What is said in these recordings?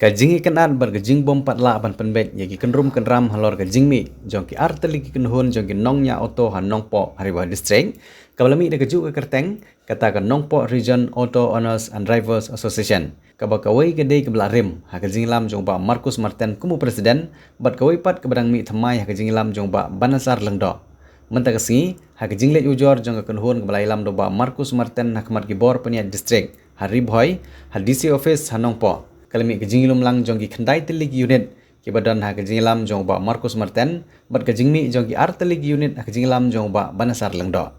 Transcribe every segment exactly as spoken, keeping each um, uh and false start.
Ka jingïakynad bad ka jingbym pat lah ban pynbeit ïa ki kynrum kynram halor ka jingmih jong ki artylli ki kynhun jong ki nongñiah auto ha Nongpoh, ha Ri Bhoi District, kaba la mih da kajuh ka kyrteng kata ka Nongpoh Region Auto Owners and Drivers Association, kaba kawei ka dei kaba la rim ha ka jingïalam jong u Bah Marcus Marten kum u president, bad kawei pat kaba dang mih thymmai ha ka jingïalam jong u Bah Banasar Lyngdoh. Mynta ka sngi, ha ka jingleit ujor jong ka kynhun kaba la ïalam da u Bah Marcus Marten ha khmat ki bor pynïaid district ha Ri Bhoi, ha D C office ha Nongpoh, ka la mih ka jingïalumlang jong ki khyndai tylli ki unit kiba don ha ka jingïalam jong u Bah Marcus Marten, bad ka jingmih jong ki ar tylli ki unit ha ka jingïalam jong u Bah Banasar Lyngdoh.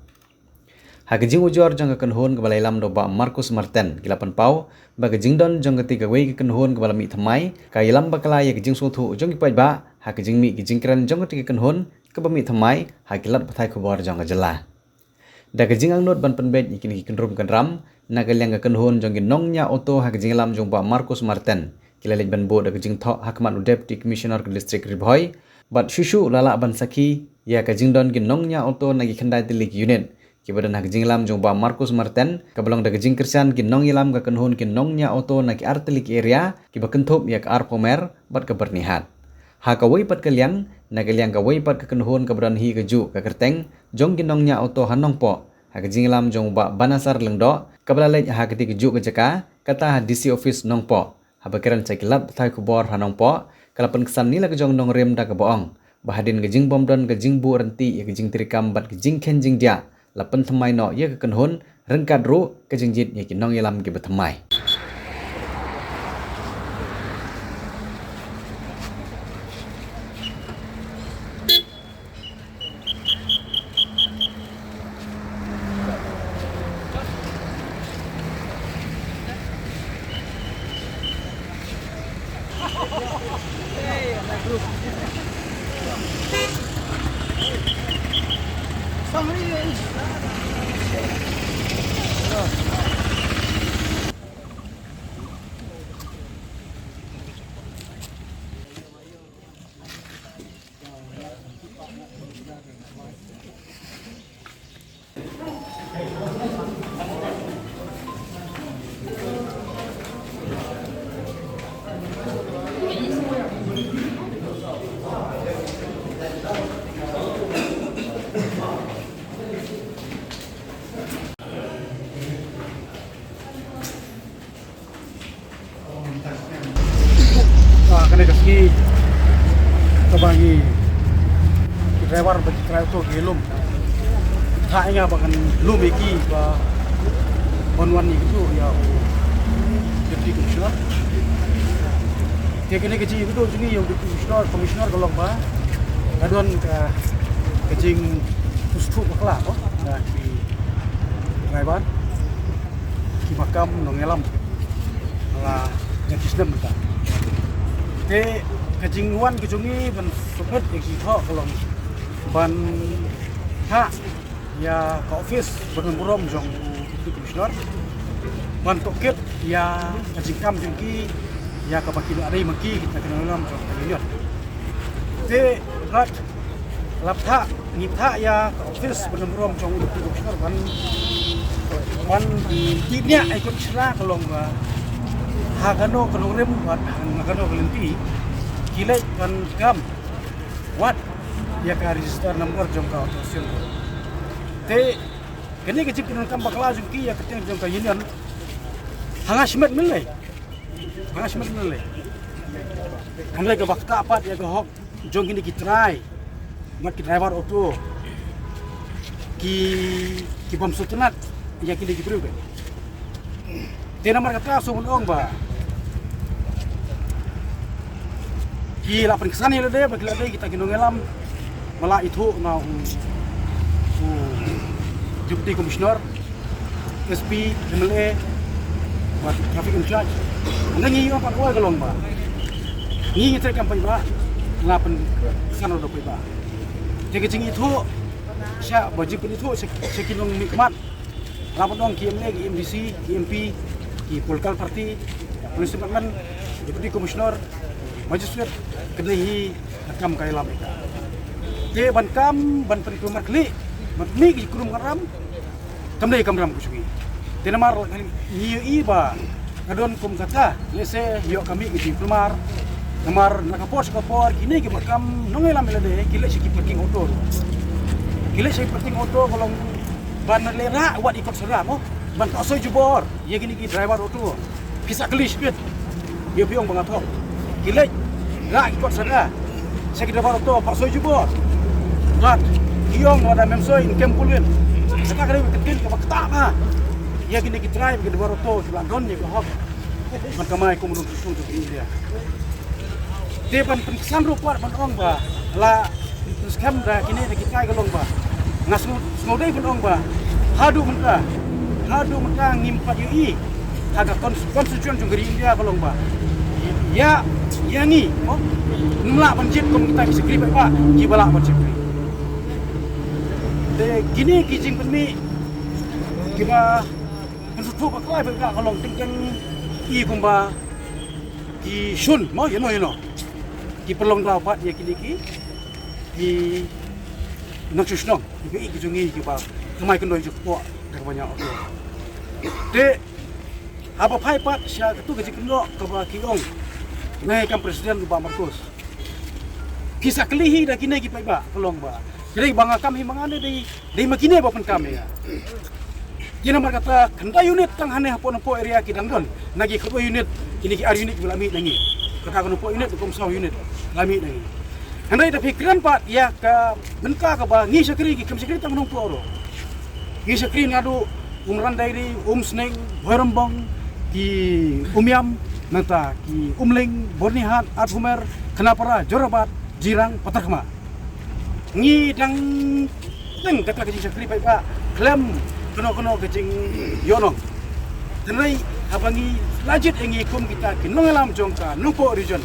Ha ka jingujor jong ka kynhun kaba la ïalam da u Bah Marcus Marten, ki la pynpaw ba ka jingdon jong katei kawei ka kynhun kaba la mih thymmai ka ïalam bakla ïa ka jingsngewthuh jong ki paidbah ha ka jingmih ka jingkren jong katei ka kynhun kaba mih thymmai ha ki lad pathai khubor jong ka jylla. Da ka jingangnud ban pynbeit ïa kine ki kynrum kynram, na ka liang ka kynhun jong ki nongñiah auto ha ka jingïalam jong u Bah Marcus Marten, ki la leit ban buh da ka jingthoh ha khmat u Deputy Commissioner ka District Ri Bhoi, bad shuh shuh la lah ban sakhi ïa ka jingdon ki nongñiah auto na ki khyndai tylli ki unit kiba don ha ka jingïalam jong u Bah Marcus Marten, kaba long da ka jingkyrshan ki nongïalam ka kynhun ki nongñiah auto na ki ar tylli ki area kiba kynthup ïa ka Arphumer bad ka Byrnihat. Ha kawei pat ka liang, na ka liang kawei pat ka kynhun kaba don hi kajuh ka kyrteng jong ki nongñiah auto ha Nongpoh, ha ka jingïalam jong u Bah Banasar Lyngdoh, kaba la leit ha katei kajuh ka jaka, kata ha D C office Nongpoh, haba kren sha ki lad pathai khubor ha Nongpoh, ka la pynksan na la ka jong nongrim da kaba ong ba hadien ka jingbym don ka jingbuh ryntih ïa ka jingtreikam bad ka jingkheiñ jingdiah, la pynthymmai noh ïa ka kynhun ryngkat ruh ka jingjied ïa ki nongïalam kiba thymmai. Ah, kane ka sngi kaba ngi ki driver bad ki trai auto ki lum. Tha ïa nga ba kan lum ïa ki ba ban wan ïa ki tu ïa u Deputy Commissioner. Te kane ka jingïakynduh jong ngi ïa u Deputy Commissioner, Commissioner ka long ba ka don ka, ka jingpynsngewthuh bakla ko na ki driver kiba kam nongïalam la ïa ki snem mynta. Te ka jingwan ka jong ngi ban submit ïa ki thoh ka long ban thah ïa ka office ba donburom jong u Deputy Commissioner ban tohkit ïa ka jingkam jong ki ïa kaba ki la dei ma ki kita ki nongïalam jong ka union. Te bad la thah, ngi thah ïa ka office ba donburom jong u Deputy Commissioner ban, ban kynnoh ïa ka sla ka long ba ha kano ka nongrim bad ha kano ka lynti ki leit ban kam wad ïa ka register number jong ka auto station. Te kane ka jingpyndonkam bakla jong ki ïa ka kyrteng jong ka union, ha nga shimet mynlei, ha nga shimet mynlei. Hynrei kaba ktah pat ïa ka hok jong kine ki trai bad ki driver auto ki, ki bym sngewtynnat ïa kine ki briew. Te namar kata shu ban ong ba ki la pynksan ïa lade ba ki la dei kita ki nongïalam ba la ithuh na u, u Deputy Commissioner, S P, M L A bad traffic in charge. Hynrei ngi ïoh pat wai ka long ba ngi ngi treikam paidbah, la pynksan ruh da paidbah. Te ka jingithuh sha, ba jingpynithuh sha, sha ki nongmihkhmat, la ban ong ki M L A, ki M D C, ki M P, ki political party, police department, deputy commissioner, magistrate, kane hi ka kam ka ïalam ïa ka. Te ban kam ban pynkulmar khlieh, ban mih ki kynrum kynram, kam dei kamram ka jong ngi. Te namar ngi ïohi ba ka don kum kata, lehse ïoh ka mih ki jingkulmar. Namar na ka por sha ka por kine kiba kam nongïalam ïalade ki leit sha ki parking auto. Ki leit sha ki parking auto ka long ban leh rah wat i kot sara mo, ban pah soi jubor ïa kine ki driver auto. Phi sa kylli shibit, ïa phi ong ba nga thok. Ki leit rah ki kot sara sha ki driver auto, pah soi jubor. Bad ki ong lada mem soi, ym kem pulwin. Kata ka dei ka ktien kaba ktah bha ïa kine ki driver, ki driver auto kiba la don ïa ka hok ban kamai kum u nongshong shnong jong ka ri India. Te ban pynksan ruh pat ban ong ba la pynskhem da kine da ki kai ka long ba nga sngew, sngew dei ban ong ba haduh mynta, haduh mynta ngim pat ïohi ha ka cons-, constitution jong ka ri India ka long ba ïa, ïa ngi, mo, ngim lah ban jied kum kita ki shakri paidbah kiba lah ban shakri. Te kine ki jingpynmih kiba pynsngewthuh bakla ïa ka long teng teng i kumba ki shun mo ïano ïano ki pynlong daw pat ïa kine ki, ki nongshong shnong, ki, ki jong ngi kiba kamai kyndoh jingkpoh da kaba ñiah auto. Te haba phai pat sha katu ka jingkynnoh kaba ki ong, nga ïa kam president u Bah Marcos, phi sa kylli hi da kine ki paidbah ka long ba, ki dei ba nga kam hi ma nga ne dei, dei ma kine ba pynkam ïa nga. Ki namar kata khyndai unit tang hangne hapoh Nongpoh area ki dang don na ki khatwei unit, kine ki ar unit kiba la mih na ngi. Kata ka Nongpoh unit kum saw unit la mih na ngi. Hynrei da phi kren pat ïa ka bynta kaba ngi shakri, ki khlem shakri tang Nongpoh ruh. Ngi shakri naduh Umran Diary, Umsning, Bhoirymbong, ki Umiam, nangta ki Umling, Byrnihat, Ardhumer, Khanapara, Jorabat, Jirang, Patharkhmah. Ngi dang teng kata ka jingshakri paidbah khlem kano kano ka jingïohnong. Hynrei haba ngi la jied ïa ngi kum kita ki nongïalam jong ka Nongpoh region,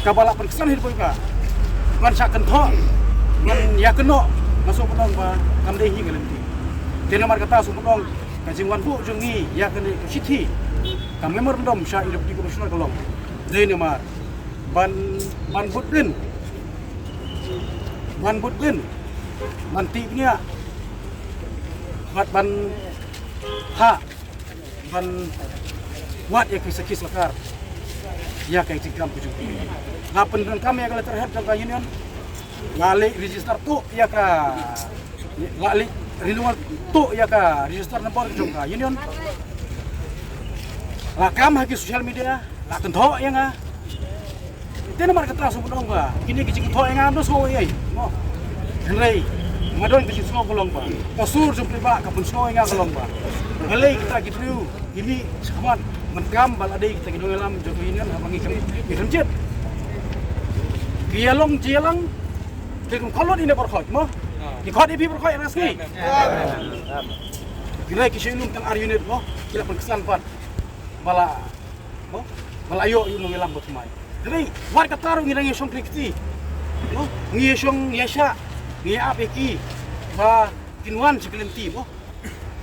kaba la pynksan hi da paidbah ban shah kynthoh, ban ïakynnoh, nga sngewbha ban ong ba kam dei hi nga lynti. Te namar kata sngewbha ban ong ka jingwan buh jong ngi ïa kane ka shithi, ka memorandum sha i Deputy Commissioner ka long dei namar ban, ban bud byn, ban bud byn, ban tih bniah bad ban ha, ban wad ïa ki sakhi sorkar ïa ka jingkam ka jong ki. Nga pyndonkam ïa ka letterhead jong ka union. Nga leit register tuh ïa ka, nga leit renewal tuh ïa ka register number jong ka union. La kam ha ki social media, la kynthoh ïa nga. Te namar kata sngewbha ban ong ba kine ki jingkynthoh ïa nga, ym don shuh ei ei mo. Hynrei nga don ka jingsngew ka long ba ka sur jong paidbah ka pynsngew ïa nga ka long ba balei kita ki briew ki mih shakhmat ban kam ba la dei kita ki nongïalam jong ka union haba ngi khlem, ngi khlem jied. Ki ïalong jingïalang ki khlem khot lut ïa ngi baroh khoit mo. Ki khot ïa phi baroh khoit, ras ngi. Hynrei ki shu lum tang ar unit mo, ki la pynksan pat ba la, mo, ba la ïoh ïa u nongïalam ba thymmai. Hynrei wat kata ruh ngi dang ïashong kli kti, mo, ngi ïashong ïashah, ngi ïa ap ïa ki ba kin wan sha ka lynti mo.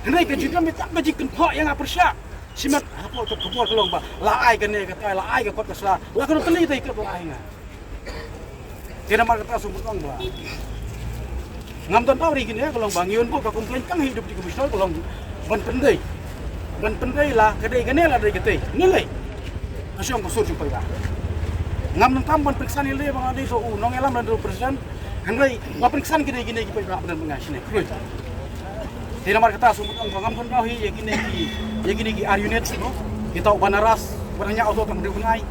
Hynrei ka jingkam ïa ka jingkynthoh ïa nga pyrshah shimet hapoh ka khubor ka long ba la ai kane katai, la ai ka kot ka sla, la kano tylli katai ka kot la ai nga. Te namar kata sngewbha ban ong ba ngam don thaw ri kine ka long ba ngi wan buh ka complaint tang ha i Deputy Commissioner ka long ban pyndei, ban pyndei la ka dei kane la dei katai. Ngi lei ka shong ka sur jong paidbah. Ngam donkam ban pynksan ïa lade ba nga dei sa u nongïalam lane u president. Hynrei ba pynksan ki dei kine ki paidbah ba don ba nga shane. Khublei. Te namar kata sngewbha ban ong ba ngam don thaw hi ïa kine ki, ïa kine ki ar unit mo, kita u Banaras ba dang ñiah auto tang hynriew bnai,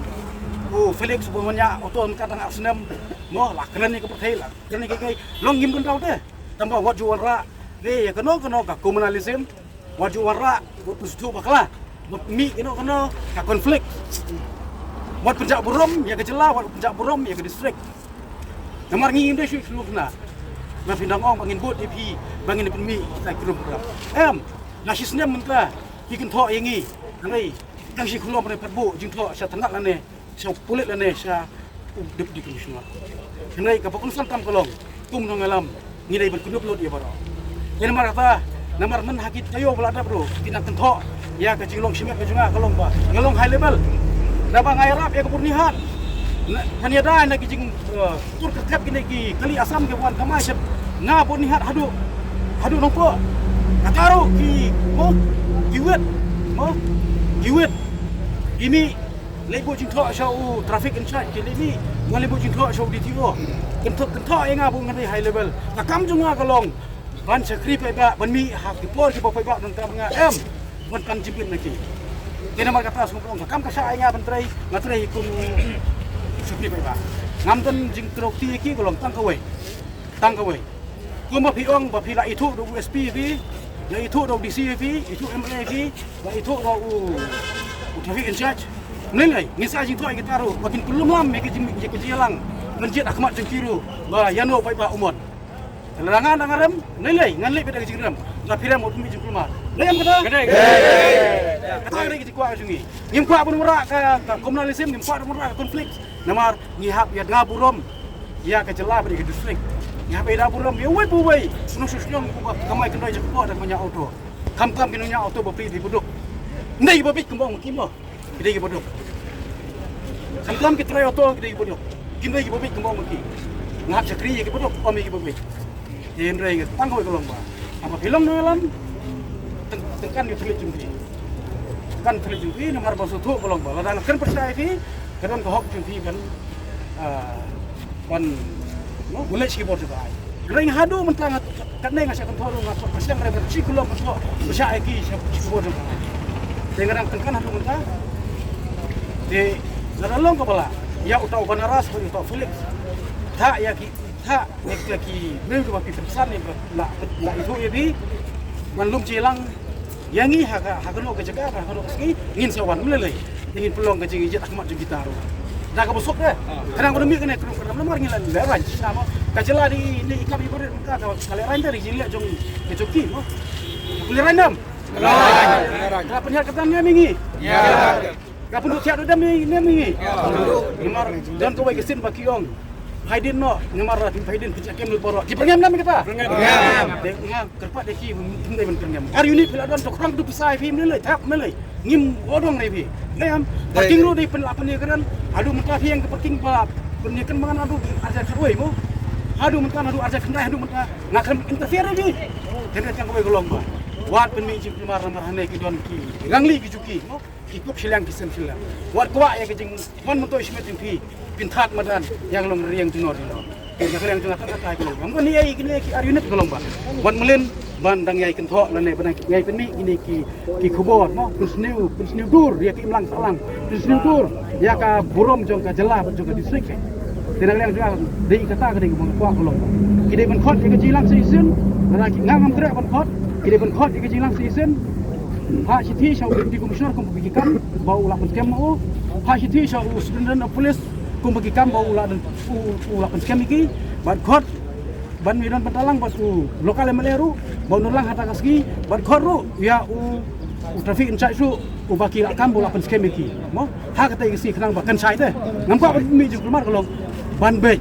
u Felix ba ñiah auto mynta tang ar snem mo, la kren ïa ka pyrthei, la kren ïa kiei kiei, long ngim don thaw te. Tangba wat ju wanrah ïa kano kano ka communalism, wat ju wanrah, wat pynsngewthuh bakla, wat mih kano kano ka conflict, wat pynjah burom ïa ka jylla, wat pynjah burom ïa ka district. Namar ngi ngim dei shuh shuh na, na phin dang ong ba ngin bud ïa phi ba ngin pynmih kita ki rum program. Em, na shi snem mynta phi kynthoh ïa ngi, hynrei tang shi khlem pynpat buh jingthoh sha tnat lane sha pulit lane sha u Deputy Commissioner. Hynrei kaba kongsan tam ka long kum nongïalam ngi dei ban kyndup lut ïa baroh. Ïa namar kata, namar myn ha ki taïew ba la dep ruh ki nang kynthoh ïa ka jinglong shimet ka jong nga ka long ba nga long high level. Naba nga ïarap ïa ka Byrnihat, ngan ïada na ki jing, eh, tur kyrtep kine ki kali Assam kiba wan kamai sha nga Byrnihat haduh, haduh Nongpoh. Kata ruh ki, mo, ki wit, mo, ki Iwit, i mih leit buh jingthoh sha u traffic in charge, ki leit mih, nga leit buh jingthoh sha u D T O. Kynthoh, kynthoh ïa nga ba ngan dei high level. Ka kam jong nga ka long ban shakri paidbah, ban mih ha ki por kiba paidbah donkam nga, em ban pan jingbit na ki. Te namar kata sngewbha, ka kam ka shah ïa nga ban trei, nga trei kum shakri paidbah. Ngam don jingtrok ti ïa ki, ka long tang kawei. Tang kawei. Kumba phi ong ba phi la ithuh da u S P phi, la ithuh da u D C phi, ithuh M L A phi, la ithuh da u, u traffic in charge. Ngi lei, ngin sa jingthoh ïa kita ruh ba kin pynlum lam ïa ka jing, ïa ka jingïalang ban jied ha khmat jong ki ruh ba ïano paidbah u mon. Lada nga, lada nga rem, ngi lei, ngan leit bad ka jingrem. Lada phi rem, wat pynmih jingkulmar. Ngi em kata? Kata ka dei ka jingkwah jong ngi. Ngim kwah ban wanrah ka, ka communalism, ngim kwah ban wanrah ka conflict. Namar ngi hap ïada burom ïa ka jylla bad ïa ka district. Ngi hap ïada burom ïa uwei pa uwei u nongshong shnong uba kamai kynroi jingpyrkhat da ka ban ñiah auto. Khamtam ki nongñiah auto bapli dei baduk. Ym dei kiba bieit kumba ong ki mo. Ki dei kiba duk. Khamtam ki trai auto ki dei kiba duk. Kim dei kiba bieit kumba ong ki. Nga hap shakri ïa kiba duk, ym ïa kiba bieit. Te hynrei nga tang kawei ka long ba haba phi long nongïalam, teng, teng kan ïa u thylliej jong phi. Kan thylliej jong phi namar ba sngewthuh ka long ba lada nga kren pyrshah ïa phi, ka don ka hok jong phi ban, ah, ban, no, ban leit sha ki bor jong ka aiñ. Hynrei nga haduh mynta nga, katne nga shah kynthoh ruh nga, nga shah, nga shah kynthoh pyrshah ïa ki sha, sha ki bor jong ka aiñ. Te nga dang teng kan haduh mynta. Te lada long kaba lah ïa uta u Banaras bad uta u Felix, thah ïa ki, thah ïa kita ki briew kiba phi pynsan ïa ba la, la ithuh ïa phi ban lum jingïalang ïa ngi ha ka, ha kano ka jaka, ha kano ka sngi, ngin sa wan, ym lei lei. Te ngin pynlong ka jingïeit ha khmat jong kita ruh. Da kaba suk de. Khnang ba ym mih kane ka rum ka dam namar ngi la lehraiñ. Shisha mo. Ka jylla dei, dei i kam i barit ka, ka, ka lehraiñ da dei jingleh jong, ka jong ki mo. Lehraiñ dam. Lehraiñ. Ka pynhiar ka dam ne em ïa ngi. Ïa. Ka pynduh thiah da dam ne em ïa ngi. Ïa. Namar don kawei ka sien ba ki ong. Phai dien noh, namar phim phai dien pynjah kem lut baroh. Ki pyrngem ne em ïa kata? Pyrngem. Te nga kyrpad ïa ki, ym dei ban pyrngem. Ar unit phi la don, to khrong tu pisa ïa phi, ym lei lei, thap ym lei lei. Ngim wadong ïa phi. Dei em, parking ruh dei pynlah pynïakren. Haduh mynta phi ïeng ka parking ba pynïakren ba ngan haduh arhajar khatwei mo. Haduh mynta, haduh arhajar khyndai, haduh mynta nga khlem interfere ïa phi. Te nga tang kawei ka long ba wat pynmih jingkulmar namar hangne ki don ki rangli ki jong ki mo. Ki kup shiliang ki sem shiliang. Wat kwah ïa ka jingwan myntoi shimet jong phi. Phin thad madan ïa ka long riang jingor jingor. Ïa ka liang jong nga kata ka long. Ngam kane ïa kine ki ar unit ka long ba wan mlien ban dang ïai kynthoh lane ban dang ïai pynmih kine ki, ki khubor mo. Pynsniew, pynsniew dur ïa ka imlang sahlang. Pynsniew dur ïa ka burom jong ka jylla bad jong ka district. Te na ka liang jong nga dei kata ka dei kaba nga kwah ka long ba ki dei ban khot ïa ka jingïalang sa shisien. Lada ki, nga ngam khreh ban khot, ki dei ban khot ïa ka jingïalang sa shisien. Ha shithi sha u Deputy Commissioner kumba ki kam ba u lah pynskhem ma u. Ha shithi sha u Superintendent of Police kumba ki kam ba u lah, u, u lah pynskhem ïa ki. Bad khot ban ïadon bynta lang bad u local M L A ruh ba un wan lang ha kata ka sngi. Bad khot ruh ïa u, u traffic in charge ruh uba ki lah kam ba u lah pynskhem ïa ki. Mo, ha kata ka sngi khnang ba kan shai te. Ngam kwah ban mih jingkulmar ka long ban beit,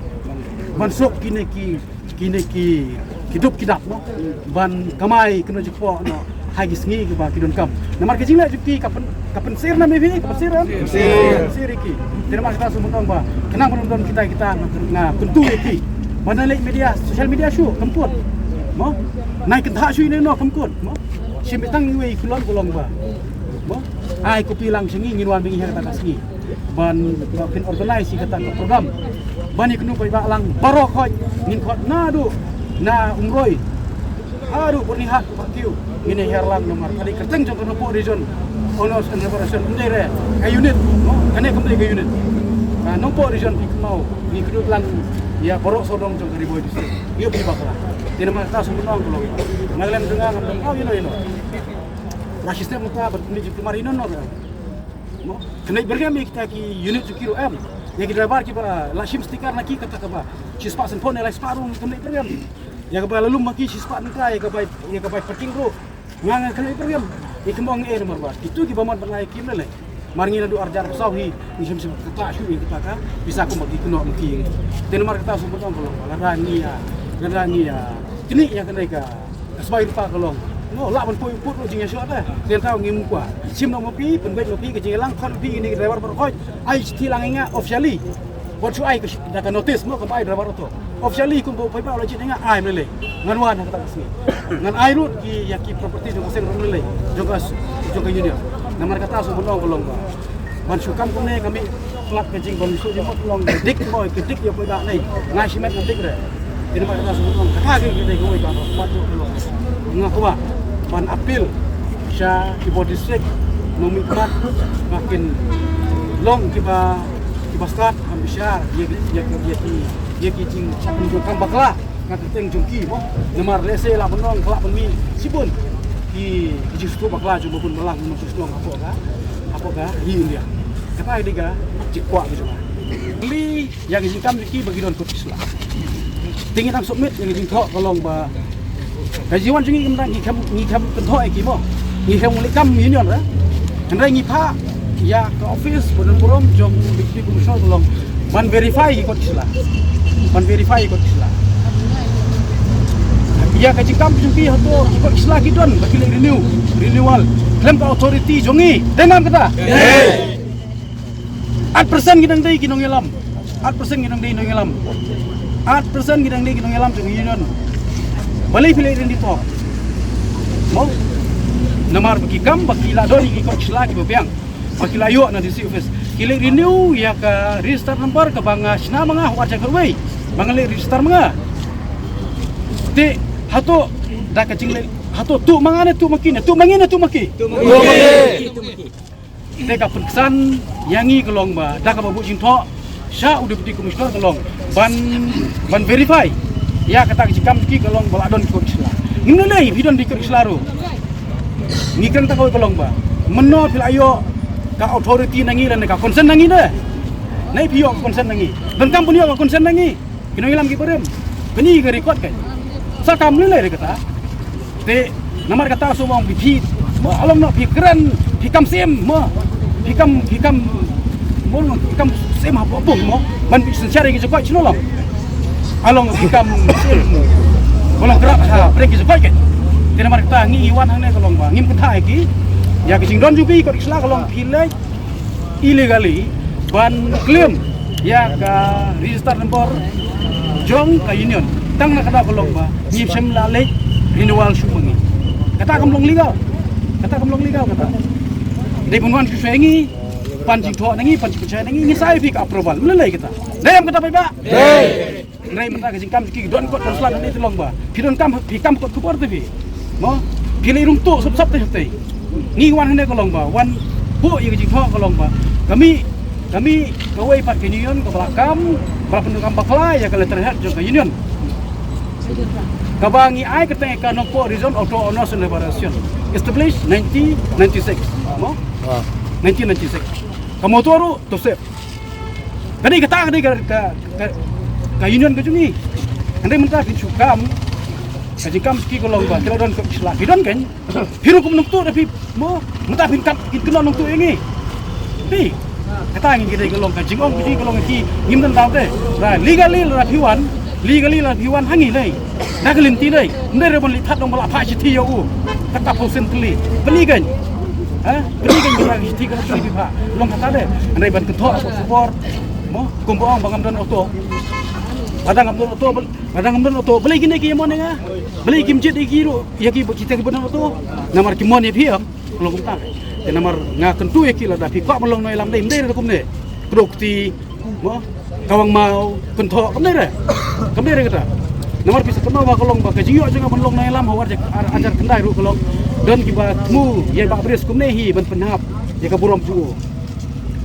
ban suk kine ki, kine ki, ki dup ki dap mo. Ban kamai kynnoh jingpyrkhat noh ha ki sngi kiba ki donkam. Namar ka jingleh jong ki ka pyn, ka pynsir na me phi, ka pynsir em? Pynsir. Pynsir ïa ki. Te namar kata shu mynta ba khnang ban don kita, kita nga, nga kyntu ïa ki. Ban leit media, social media shuh, kam kut. Mo? Nai kynthah shuh ïa no, kam kut. Mo? Shim tang iwei i khulon ka long ba, mo, ai copy lang sha ngi, ngin wan bad ngi ha kata ka sngi ban, ba phin organize ïa kata ka program. Ban ïakynduh paidbah lang baroh khoit, ngin khot naduh na Umroi haduh Byrnihat, Byrkiew, ngin ïa hiar lang namar ka dei kyrteng jong ka Nongpoh Region Owners and Operation, ym dei re ka unit, mo, kane kam dei ka unit. Ka Nongpoh Region phi kynmaw, ngi kynduh lang ïa baroh sawdong jong ka Ri Bhoi District. Ïa phi bakla. Te namar kata shu mynta ka long. Nga lem jong nga ngam don thaw ïa no ïa no. La shisnem mynta ban kynleit jingkulmar ïa no no. Mo, kynleit byrngem ïa kita ki unit jong ki ruh em. Ïa ki driver kiba la shim sticker na ki kata kaba shispah sanphew ne lai spah ruh kynleit byrngem. Ïa kaba la lum ma ki shispah nangta ïa ka bai, ïa ka bai parking ruh. Nga nga kynleit byrngem. Ïa ki mong eh namar ba kitu kiba mon ban ai kim lei lei. Mar ngi naduh arhajar arphew saw hi ngi shim shim kata shu ïa kata ka pisa kumba ki kynnoh ma ki. Te namar kata shu mynta ka long lada ngi ïa, lada ngi ïa kynleit ïa kane ka Ka sbai ruh pa ka long. Ngo lah ban poi put ruh jingïashoh te. Te ntaw ngim kwah. Shim noh ma phi, pynbeit ma phi ka jingïalang, khot ma phi ine ki driver baroh khoit. Ai shithi lang ïa nga officially. Wat shu ai ka shi-, da ka notice mo, kam ai driver to. Officially kumba u paidbah u la jied ïa nga, ai ym lei lei. Ngan wan ha kata ka sngi. Ngan ai ruh ki ïa ki property jong ka seng ruh ym lei lei. Jong ka s-, Ka union. Namar kata shu ban ong ka long ba ban shu kam kumne ka mih plat ka jing ban shu jingmut long ka dik mo ka dik ïa poi ba nei. Nga shimet ka dik re. Te namar kata shu ban ong kata ka dei kawei ka pat ka long. Nga kwah ban appeal sha ki bor district nongmihkhmat ba kin long kiba kiba stad ban bishar ïa ki ïa ki ïa ki ïa ki jingkam bakla. Nga kyrteng jong ki mo. Namar lehse lah ban ong ka lah ban mih shibun ki ki jingsngewthuh bakla jong ba bun balang, ki jingsngewthuh hapoh ka hapoh ka ri India. Kata ka dei ka jingkwah ka jong nga. Li ïa ka jingkam jong ki ba ki don kot ki sla. Te ngi dang submit ïa ka jingthoh ka long ba ka jingwan jong ngi, ngi kam ngi kam kynthoh ïa ki mo. Ngi kam ngi kam union ra. Hynrei ngi phah ïa ka office ba don burom jong u Deputy Commissioner ka long ban verify ki kot ki sla. Ban verify ki kot ki sla. Ïa ka jingkam jong ki hato ki kot ki sla ki don ba ki leh renew, renewal khlem ka authority jong ngi. Dei nam kata? At present ki dang dei ki nongïalam. At present ki dang dei nongïalam. At present ki dang dei ki nongïalam jong union. Balei phi leh renew to? Mo? Namar ba ki kam ba ki la don ki kot ki sla kiba biang. Ba ki la ïoh na D C office. Ki leh renew ïa ka register number kaba nga shna ma nga ha u ar hajar khatwei. Ba nga leh register ma nga. Te hato da ka jingleh hato tuh ma nga ne tuh ma ki ne tuh ma ngi ne tuh ma ki. Te ka pynksan ïa ngi ka long ba da kaba buh jingthoh sha u Deputy Commissioner ka long ban ban verify ïa kata ka jingkam ki ka long ba la don ki kot ki sla. Ngim lei phi don ki kot ki sla ruh. Ngi kren ta kawei ka long ba mynno phi la ïoh ka authority na ngi lane ka consent na ngi ne. Nai phi ïoh ka consent na ngi. Donkam phin ïoh ka consent na ngi. Ki nongïalam ki barim. Kane ka record ka. Sa kam lei lei re kata. Te namar kata shu ong phi phi mo, along no phi kren phi kam sim mo. Phi kam phi kam mo phi kam sim hapoh bung mo. Ban phi synshar ki jingkoit shano long. Along phi kam sim mo. Ba long krap ha pyrshah ki jingkoit ka. Te namar kata ngi wan hangne ka long ba ngim kynthah ïa ki. Ïa ki jingdon jong ki kot ki sla ka long phi leh illegally ban claim ïa ka register number jong ka union. Tang na kata ka long ba ngim shym la leh renewal shuh ma ngi. Kata kam long legal. Kata kam long legal kata. Dei ban wan shu shai ngi pan jingthoh na ngi pan jingpynshai na ngi ngi sa ai phi ka approval. Mlei lei kata. Dei em kata paidbah. Hynrei mynta ka jingkam ki don kot don sla hangne te long ba phi don kam phi kam kot khubor te phi. Mo phi lei rung tu sop sop te te. Ngi wan hangne ka long ba wan buh ïa ka jingthoh ka long ba kami kami kawei pat ka union kaba la kam ba la pyndonkam bakla ïa ka letterhead jong ka union. Kaba ngi ai kyrteng ïa ka Nongpoh Region Auto Owners and Labour Association, established nineteen ninety-six. Mo nineteen ninety-six. Ka motto ruh to save. Ka dei kata ka dei ka ka ka union ka jong ngi. Hynrei mynta phi shu kam ka jingkam ki ka long ba ki la don ka sla ki don kan. Phi ruh kum nongtuh da phi mo mynta phi kam ki kynnoh nongtuh ïa ngi. Phi kata ngi ki dei ka long ka jingong ka jing ka long ki ngim don daw te. Ra legally la phi wan legally la phi wan ha ngi lei. Da ka lynti dei. Ndei re ban li that dong ba la pha shithi ïa u. Kata pho sen tli. Pyniganh. Ha? Pyniganh ba la shithi ka tli phi pha. Long kata dei. Ndei ban kynthoh ka khubor. Mo, kumba ong ba ngam don auto. Lada ngam don auto, lada ngam don auto. Balei kine ki mon ïa nga? Balei kim jied ïa ki ruh ïa ki ba kita ki ba don auto? Namar ki mon ïa phi em. Long kumta. Te namar nga kyntu ïa ki lada phi kwah ban long nongïalam dei, dei ruh kumne. Kdok ti mo, kawang mau, kynthoh, kam dei re. Kam dei re kata. Namar phi sa kynmaw ba ka long ba ka jingïoh jong nga ban long nongïalam ha u ar hajar khyndai ruh ka long. Don kiba thmu ïa i Bah Bris kumne hi ban pynhap ïa ka burom jong u.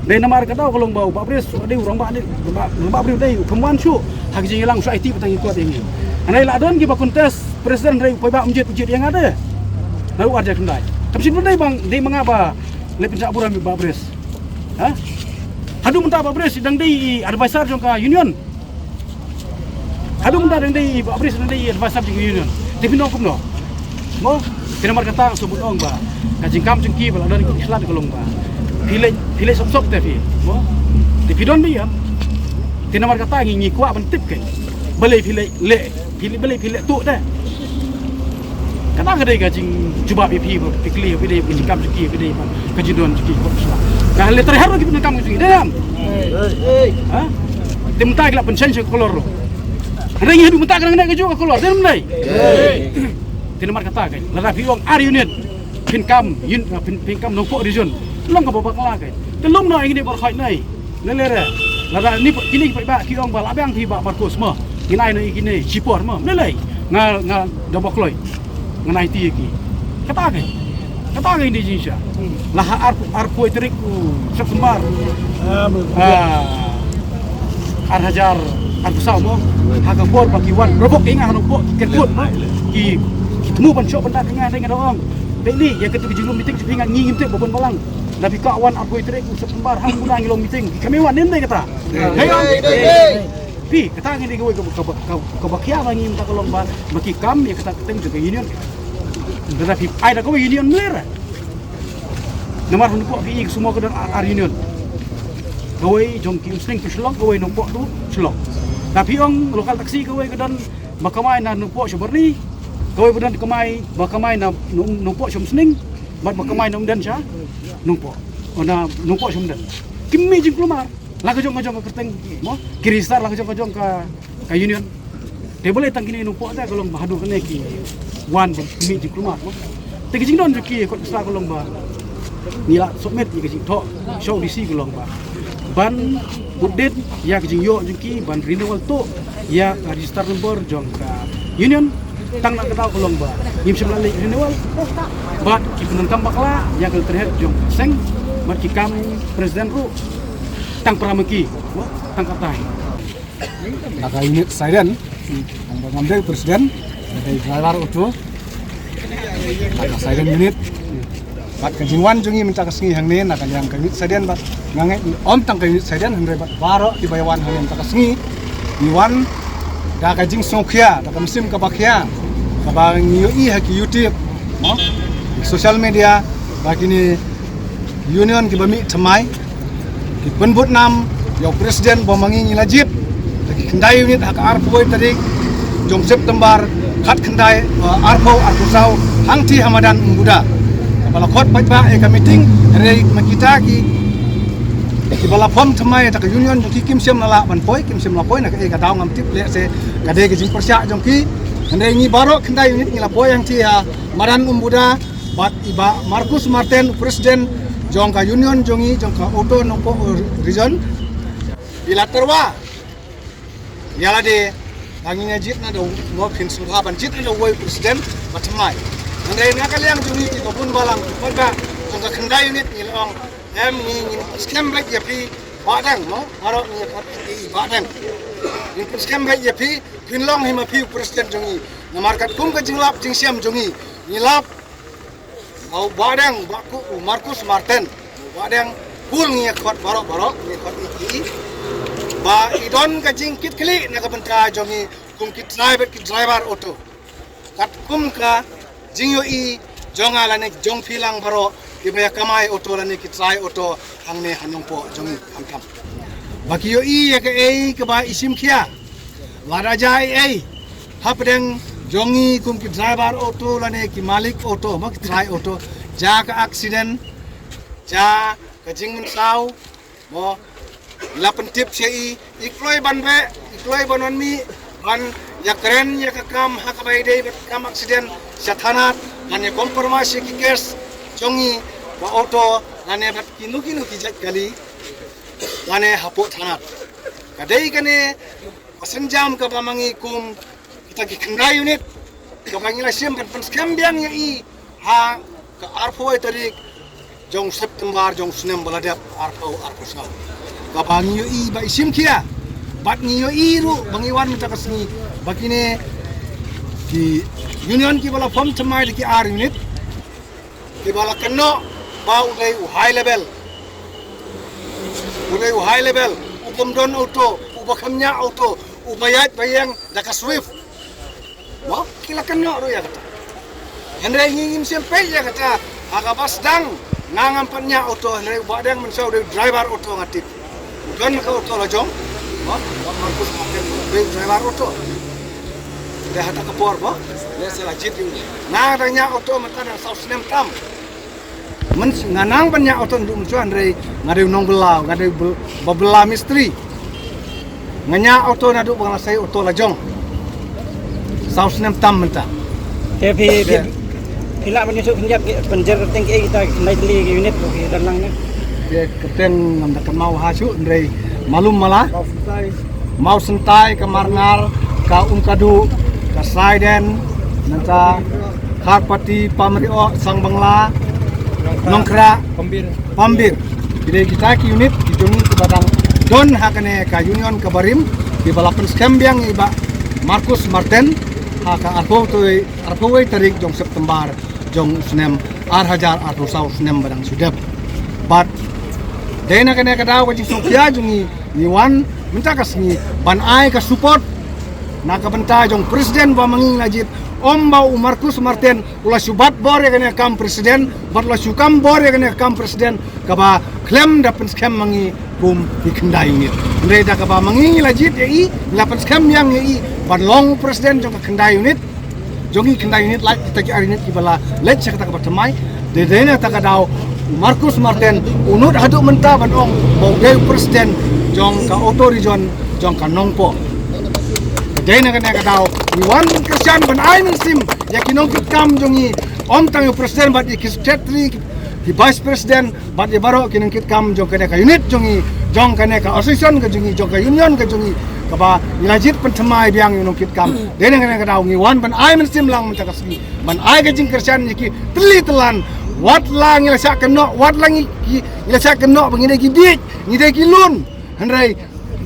Dei namar ka daw ka long ba u Bah Bris u dei u rangbah dei, rangbah, rangbah briew dei u kham wan shuh ha ka jingïalang shuh aiti ba tang ïa kot ïa ngi. Hynrei la don kiba contest president hynrei u paidbah um jied, u jied ïa nga de. Na u ar hajar khyndai. Kam shym dei bang dei ma nga ba leh pynshah burom ïa u Bah Bris. Ha? Haduh mynta Bah Bris dang dei i advisor jong ka union. Haduh mynta dang dei i Bah Bris dang dei i advisor jong ka union. Te phin ong kumno? Mo, te namar kata nga sngewbha ong ba ka jingkam jong ki ba la don ki shlad ka long ba phi leh, phi leh sop sop te phi. Mo, te phi don ba ïa. Te namar kata ngi, ngi kwah ban tip kein. Balei phi leh, leh Phi leh, balei phi leh tuh te. Kata ka dei ka jingjubab ïa phi ba phi kylli phi dei ka jingkam jong ki, phi dei ka jingdon jong ki kot sla. Ka leh trai har ki pyndonkam jong ki dei em. Ha? Te mynta ki la pynshai sha ka kolor ruh. Hynrei ngi haduh mynta ka dang neh kajuh ka kolor dei em dei. Te namar kata ka lada phi ong ar unit. Phin kam, ïn, phin, phin kam Nongpoh region. Long kaba bakla kai. Te long na ïa kine bar khoi nai. Nalere. Lada ni phi, kine phi ba ki ong ba la biang phi Bah Marcus mo. Ngi nai na ïa kine shipor mo. Nalei. Nga, nga da ba kloi. Nga nai ti ïa ki. Kata kai. Kata kai ni jingsha. La ha ar, arphew tarik u September. Ah, ar hajar arphew saw mo. Ha ka por ba ki wan. Robok ïa nga Nongpoh ki kyrkut mo. Ki, ki thmu ban shok ban dat ïa nga, nga da ong. Te ni ïa katu ka jinglong meeting jong phi nga ngi ngim tip ba ban balang. Da phi ka wan arphew tarik u September ha Mawbynda ngi long meeting. Ki kami wan nin dei kata. Hei wan. Phi kata ngi dei kawei kaba, kaba, kaba, kaba khia ba ngi mynta ka long ba ma ki kam ïa kata ka teng jong ka union. Kata phi ai da kawei union mler. Namar Nongpoh phi i ka sumo ka don ar, ar union. Kawei jong ki Umsning tu Shillong, kawei Nongpoh tu Shillong. Da phi ong local taxi kawei ka don ba kamai na Nongpoh sha Byrni. Kawei ba don kamai ba kamai na Nong-, Nongpoh sha Umsning. Bad ba kamai na Umden sha Nongpoh. O na Nongpoh sha Umden. Ki mih jingkulmar. La ka jong ka jong ka kyrteng mo. Ki register la ka jong ka jong ka, ka union. Te balei tang kine Nongpoh te ka long ba haduh kane ki wan ba ki mih jingkulmar mo. Te ki jingdon jong ki kot sla ka long ba ngi la submit ïa ka jingthoh sha u D C ka long ba ban update ïa ka jingïoh jong ki ban renewal to ïa ka register number jong ka union. Tang na ka daw ka long ba ngim shym la leh renewal. Bad ki pyndonkam bakla ïa ka letterhead jong ka seng bad ki kam president ruh tang para ma ki. Tang katai. Na ka unit Saiden, ngan ba ngam dei president, nga dei driver auto. Na ka Saiden unit. Bad ka jingwan jong ngi mynta ka sngi hangne na ka liang ka unit Saiden bad nga ngeit ym tang ka unit Saiden hynrei bad baroh kiba ïawan hangne mynta ka sngi. Ngi wan da ka jingsngewkhia, da ka mynsiem kaba khia, kaba ngi ïohi ha ki YouTube, mo, social media, ba kine union kiba mih thymmai ki pynbud nam ïa u president ba ma ngi ngi la jied da ki khyndai unit ha ka arphew tarik jong September khatkhyndai, eh, arphew arphew saw hangtei ha madan Umbuda. Kaba la khot paidbah ïa ka meeting, hynrei ma kita ki, kiba la form thymmai da ka union jong ki kim shym la lah ban poi, kim shym la poi na kaei ka daw ngam tip leh se ka dei ka jingpyrshah jong ki. Hynrei ngi baroh khyndai unit ngi la poi hangtei ha madan Umbuda. Bad i Bah Marcus Marten, president jong ka union jong ngi, jong ka auto Nongpoh region, i la tyrwa ïa lade ba ngin ïa jied na da u, mo, phin sngewbha ban jied na da uwei u president ba thymmai. Hynrei na ka liang jong ngi kiba bun balang, kiba jong ka khyndai unit ngi la ong, em, ngi, ngin pynskhem beit ïa phi Bah Deng, mo, baroh ngi ïa khot i Bah Deng. Ngin pynskhem beit ïa phi, phin long hi ma phi u president jong ngi. Namar katkum ka jinglap jingshem jong ngi, ngi lap u Bah Deng, Bah Ku-, u Marcus Marten. U Bah Deng, kul ngi ïa khot baroh, baroh ngi ïa khot i, i, ba i don ka jingkitkhlieh na ka bynta jong ngi kum ki trai bad ki driver auto. Katkum ka jingïohi jong nga lane jong phi lang baroh kiba ïa kamai auto lane ki trai auto hangne ha Nongpoh jong ngi khamtam. Ba ki ïohi ïa kaei kaba i shim khia. Lada jia ei ei hapdeng jong ngi kum ki driver auto lane ki malik auto, mo, ki trai auto, jia ka accident, jia ka jingmynsaw, mo, la pyntip sha i, i kloi ban beh, i kloi ban wan mih, ban ïakren ïa ka kam ha kaba ïadei bad ka kam accident sha thanat, ban ïa compromise ïa ki case jong ngi, ba auto lane bad kino kino ki jait kali lane hapoh thanat. Ka dei kane ka sienjam kaba ma ngi kum kita ki khyndai unit kaba ngi la shim ban pynskhem biang ïa i ha ka arphew tarik jong September jong snem ba la dep, arphew arphew saw. Kaba ngi ïohi ba i shim khia bad ngi ïohi ruh ba ngi wan mynta ka sngi ba kine ki union kiba la form thymmai da ki ar unit kiba la kynnoh ba u dei u high level. U dei u high level, u bym don auto, u ba kham ñiah auto, u ba ïaid ba ïeng da ka Swift. Mo, ki la kynnoh ruh ïa kata. Hynrei ngi ngim shym peit ïa kata, ha kaba sdang nga ngam pat ñiah auto, hynrei u Bah Deng mynshuwa u dei u driver auto nga tip. U don ka auto la jong, mo, Bah Marcus Marten u dei u driver auto. Te ha kata ka por, mo, lehse la jied ïa u. Nga dang ñiah auto mynta dang saw snem tam. Myn-, nga nang ban ñiah auto naduh mynshuwa hynrei nga dei u nongbylla, nga dei u byl-, ba bylla mistri. Nga ñiah auto naduh ba nga la sei auto la jong. Saw snem tam mynta. Te phi, phi, Phi lah ban ïathuh khyndiat, pynjer kyrteng kiei kita ki khyndai tylli ki unit ki don lang ne. Te kyrteng ngam da kynmaw ha shuh, hynrei malum mala. Mawsyntai, Kamrngar, ka Umkadu, ka Saiden, nangta Kharpati, Pamrioh, Sangbangla, Nongkhrah, Pambir. Ki dei kita ki unit ki jong ngi kiba dang don ha kane ka union kaba rim, kiba la pynskhem biang i Bah Marcus Marten ha ka arphew wei, arphew wei tarik jong September jong u snem ar hajar arphew saw, u snem ba dang shu dep. Bad dei na kane ka daw ka jingsngewkhia jong ngi, ngi wan mynta ka sngi ban ai ka support na ka bynta jong president ba ma ngi la jied, ym ba u Marcus Marten u la shu bat bor ïa kane ka kam president, bad la shu kam bor ïa kane ka kam president kaba khlem da pynskhem ma ngi kum ki khyndai unit. Hynrei da kaba ma ngi la jied ïa i, la pynskhem biang ïa i ban long president jong ka khyndai unit, jong ki khyndai unit, lait kita ki ar unit kiba la leit sha kata kaba thymmai. Dei, dei na kata ka daw u Marcus Marten u nud haduh mynta ban ong ba u dei u president jong ka auto region jong ka Nongpoh. Dei na kane ka daw ngi wan kyrshan ban ai mynsiem ïa ki nongkitkam jong ngi, ym tang ïa u president bad ïa ki secretary, ki, ki vice president, bad ïa baroh ki nongkitkam jong kane ka unit jong ngi, jong kane ka association ka jong ngi, jong ka union ka jong ngi, kaba ngi la jied pynthymmai biang ïa u nongkitkam. Dei na kane ka daw ngi wan ban ai mynsiem lang mynta ka sngi ban ai ka jingkyrshan ïa ki tylli tyllan. Wat la ngi la shah kynnoh, wat la ngi ki, ngi la shah kynnoh ba ngi dei ki bieit, ngi dei ki lun. Hynrei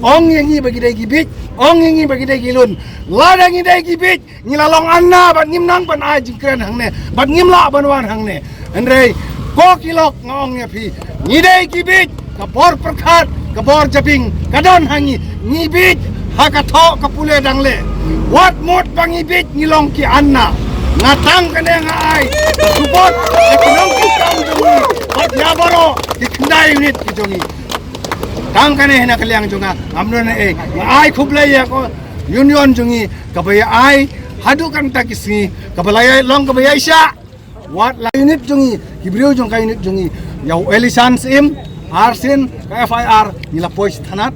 ong ïa ngi ba ngi dei ki bieit, ong ïa ngi ba ngi dei ki lun. Lada ngi dei ki bieit, ngi la long anna bad ngim nang ban ai jingkren hangne, bad ngim lah ban wan hangne. Hynrei ko ki lok, nga ong ïa phi, ngi dei ki bieit, ka bor pyrkhat, ka bor jabieng ka don ha ngi. Ngi bieit ha ka thoh ka pule dang leh. Wat mut ba ngi bieit, ngi long ki anna. Nga tang kane nga ai ka support ïa ki nongkitkam jong ngi bad ïa baroh ki khyndai unit ki jong ngi. Tang kane hi na ka liang jong nga, ngam don ei, nga ai khublei ïa ka union jong ngi kaba ïa ai haduh kata ka sngi, kaba la ïa long kaba ïa shah. Wat la unit jong ngi, ki briew jong ka unit jong ngi, ïa u Elishan Syiem, arsien ka F I R ngi la poi sha thanat.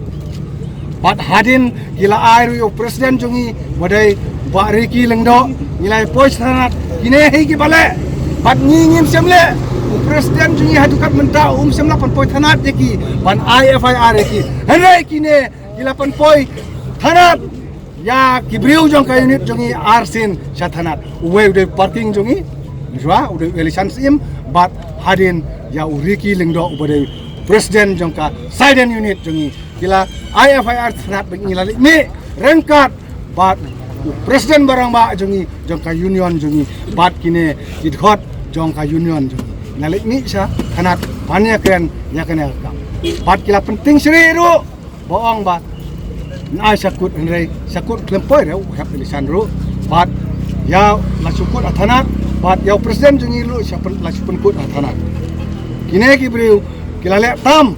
Bad hadien ki la ai ruh ïa u president jong ngi, ba dei Bah Ricky Lyngdoh, ngi la poi sha thanat. Kine hi kiba leh, bad ngi ngim shym leh. U president jong ngi haduh kat mynta um shym la pynpoi thanat ïa ki ban ai F I R ïa ki. Hynrei kine ki la pynpoi thanat ïa ki briew jong ka unit jong ngi arsien sha thanat. Uwei u dei parking jong ngi, shuwa u dei u Elishan Syiem, bad hadien ïa u Ricky Lyngdoh uba dei president jong ka Saiden unit jong ngi. Ki la ai F I R thanat bad ngi la leit mih ryngkat bad u president ba rangbah jong ngi, jong ka union jong ngi, bad kine ki dkhot jong ka union jong ngi. Ngi la leit mih sha thanat ban ïakren ïa kane ka kam. Bad ki la pyntieng shrieh ruh ba ong ba nai sha kut, hynrei sha kut khlem poi ruh u hep Elishan ruh. Bad ïa la shu kut ha thanat, bad ïa u president jong ngi ruh sha pyn-, la shu pynkut ha thanat. Kine ki briew ki la leh tam,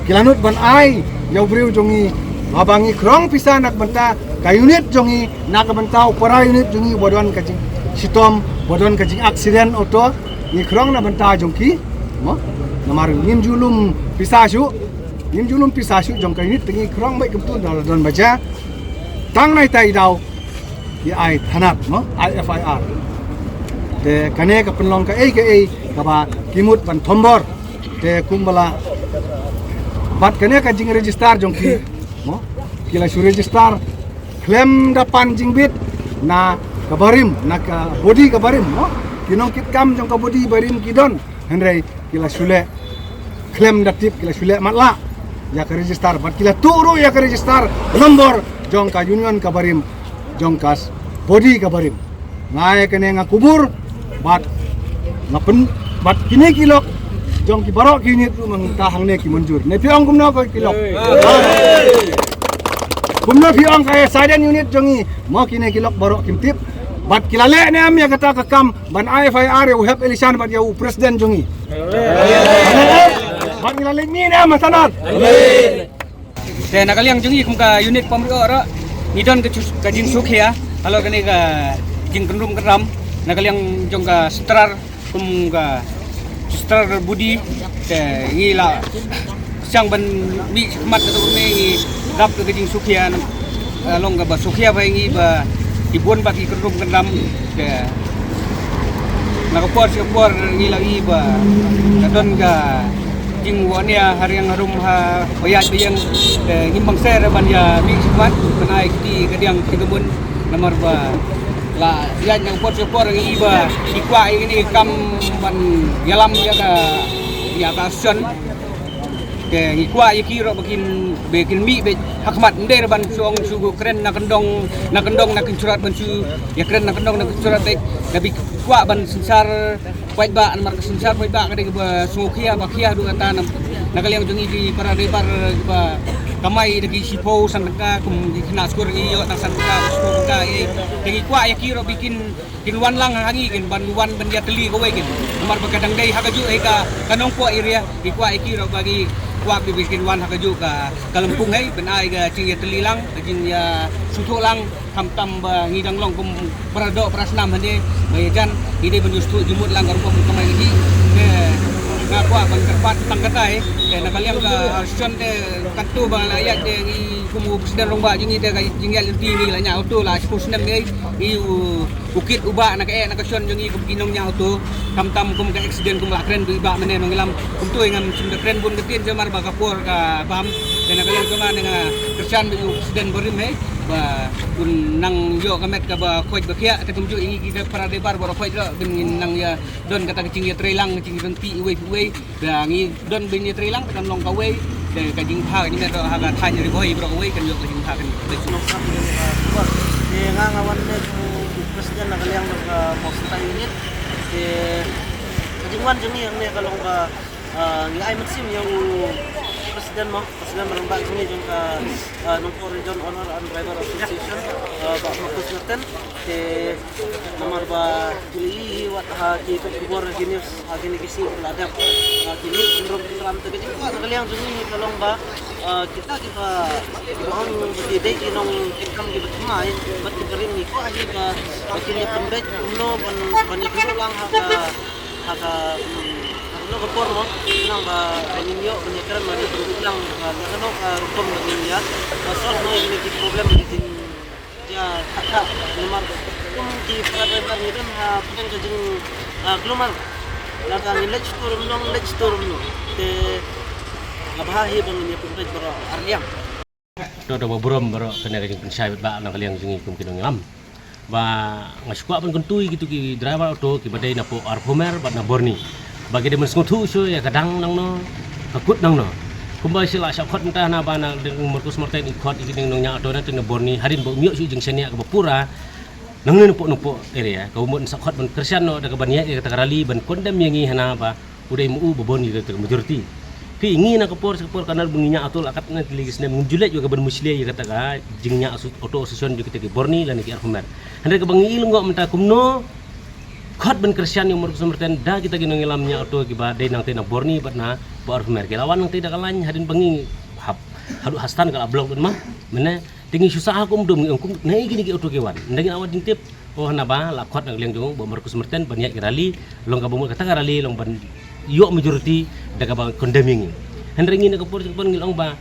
ki la nud ban ai ïa u briew jong ngi, haba ngi khrong pisa na ka bynta ka unit jong ngi, na ka bynta u para unit jong ngi ba don ka jingshitom, ba don ka jing accident auto, ngi khrong na bynta jong ki. Mo, namar ngim ju lum pisa shuh, ngim ju lum pisa shuh jong ka unit, te ngi khrong beit kumtu da la don ba jia. Tang nai tai daw ki ai thanat, mo, ai F I R. Te kane ka pynlong kaei kaei kaba ki mut ban thombor. Te kumba la, bad kane ka jingregister jong ki, mo, ki la shu register khlem da pan jingbit na ka barim, na ka body ka barim, mo. Ki nongkitkam jong ka body barim ki don, hynrei ki la shu leh khlem da tip, ki la shu leh matlah ïa ka register, bad ki la tuh ruh ïa ka register nombor jong ka union ka barim, jong ka body ka barim. Nga ïa kane nga kubur, bad nga pyn-, bad kine ki lok jong ki baroh ki unit ruh ma mynta hangne ki mynjur. Ne phi ong kumno ko ki lok? Kumno phi ong ka Saiden unit jong ngi, mo, kine ki lok baroh kim tip. Bad ki la leh ne em ïa kata ka kam ban ai F I R ïa u hep Elishan bad ïa u president jong ngi? Bad ngi la leit mih ne em ha thanat? Te na ka liang jong ngi kum ka unit Pamrioh ruh, ngi don ka jus-, ka jingsngewkhia halor kane ka jingkynrum kynram na ka liang jong ka Sutrar, kum ka Sutrar body. Te ngi la shang ban mih khmat ka tu ne, ngi rap ka jingsngewkhia, eh, long kaba sngewkhia ba ngi ba ki bun ba ki kynrum kynram. Te Na ka por sha ka por ngi la ïohi ba ka don ka jingwan ïa ha riang ha rum ha ba ïaid ba ïeng, te ngim bang seh ban ïa mih sha khmat ban ai kti ka diang kti ka bun. Namar ba la ïaid na ka por sha ka por ngi ïohi ba ki kwah ïa kine ki kam ban ïalam ïa ka, ïa ka association. Te ngi kwah ïa ki ruh ba kin, ba kin mih beit ha khmat, ym dei ban shu ong shu kren na kyndong, na kyndong na kyndong ban shu ïa kren na kyndong na kyndong beit. Te ba ki kwah ban synshar paidbah, namar ka synshar paidbah ka dei kaba sngewkhia ba khia haduh katta. Na ka liang jong ngi ki para driver kiba kamai da ki shiphew san tyngka, kum ki khynnah skul ngi ïoh tang san tyngka, shiphew tyngka ïa. Te ngi kwah ïa ki ruh ba kin kin wan lang ha ngi, kin ban wan ban ïatylli kawei kin. Namar ba ka dang dei ha kajuh hi ka, ka Nongpoh area, ngi kwah ïa ki ruh ba ngi kwah ba kin wan ha kajuh ka, ka lympung hi ban ai ka jingïatylli lang, ka jingïasngewthuh lang, khamtam ba ngi dang long kum para doh para snam hangne ba ïajan, ngi dei ban ïasngewthuh jingmut lang ka rukom kamai ka jong ngi. Te nga kwah ban kyrpad tang katai. Te na ka liang ka association te katto ba la ïaid te ngi kum u president rangbah jong ngi te ka jingïaid lynti ngi la ñiah auto la shiphew snem ngi, ngi u u kit u bah na ka, eh, na ka association jong ngi kum ki nongñiah auto. Khamtam kum ka accident kum la kren bad i bah mynne nongïalam. Kumto ngam shym da kren bun ka ktien namar ba ka por ka bam. Te na ka liang jong nga, nga kyrshan bad u president barim hi ba un nang ïoh ka met kaba khoit ba khiah, te kumjuh ïa ngi ki para driver baroh khoit ruh ban ngin nang ïa don kata ka jingïatreilang, ka jingïatreilang iwei pa iwei. Ba ngi don ban ïatreilang te kan long kawei, te ka jingbha ka jingmut ha ka thaiñ Ri Bhoi baroh kawei kan ïoh ka jingbha kan. Nongkam ïa ka khubor. Te nga, nga wan ne u president na ka liang ka Mawsynrai Unit. Te ka jingwan jong ngi hangne ka long ba, ah, ngi ai mynsiem ïa u president mo, president rangbah jong ngi jong ka, ah, Nongpoh Region Owner and Driver Association, ah, Bah Marcus Martin. Te namar ba ngi la ïohi wat ha ki khubor, ha ki news, ha kine ki sngi ba la dep, ha ki news pynrem pynram, te ka jingkwah na ka liang jong ngi ka long ba, ah, kita kiba, kiba ong ba ki dei ki nongkitkam kiba thymmai bad kiba rim, ngi kwah hi ba, ba kin ïa pynbeit kumno ban, ban ïakynduh lang ha ka, ha ka, hmm, ha kano ka por mo, nang ba, ba ngin ïoh ban ïakren bad ïakynduh lang ha kano ka rukom ba ngin ïa, ba solve noh ïa kine ki problem ba ki jin Ïa, kha, kha, namar kum ki para driver ngi don ha pdeng ka jing, ah, klumar. Lada ngin leit stur mnong, leit stur mnong. Te, ah, bha hi ba ngin ïa pynbeit baroh arliang. To, to ba burom baroh kane ka jingpynshai bad ba na ka liang jong ngi kum ki nongïalam. Ba nga shu kwah ban kyntu ïa kito ki driver auto kiba dei na poh Arphew Mer bad na Borni. Ba ki dei ban sngewthuh shuh ïa ka dang nangno, ka kut nangno. Kumba shu la shah khot mynta na ba na ding Marcus Martin i khot ïa ki ding nongñiah auto na te na Borni hadien ba um ïoh shuh jingshaniah kaba pura. Nangne na poh, na poh area kaba mut sa khot ban kyrshan noh da kaba ïaid ïa kata ka rally ban condemn ïa ngi hana ba u dei ma u ba bun ïa kata ka majority. Phi ngi na ka por sha ka por ka nar ba ngi ñiah auto la katne tylli ki snem ngim ju leit ïa ka ban mushlia ïa kata ka jingñiah asso-, auto association jong kita ki Borni lane ki Arphew Mer. Hynrei kaba ngi i lyngngoh mynta kumno khot ban kyrshan ïa u Marcus Martin da kita ki nongïalam ñiah auto kiba dei nangtei na Borni bad na poh Arphew Mer. Ki la wan nangtei da ka lain hadien ba ngi hap haduh ha stand ka la block bad ma. Mynne te ngi shu sah ha kum dum ngi ong kum na i kine ki auto ki wan. Ynda ngi la wan jingtip, oh, hana ba la khot na ka liang jong u Bah Marcus Martin ban ïaid ki rally, long kaba mut kata ka rally long ban ïoh majority da kaba condemn ïa ngi. Hynrei ngi na ka por jong ka por ngi la ong ba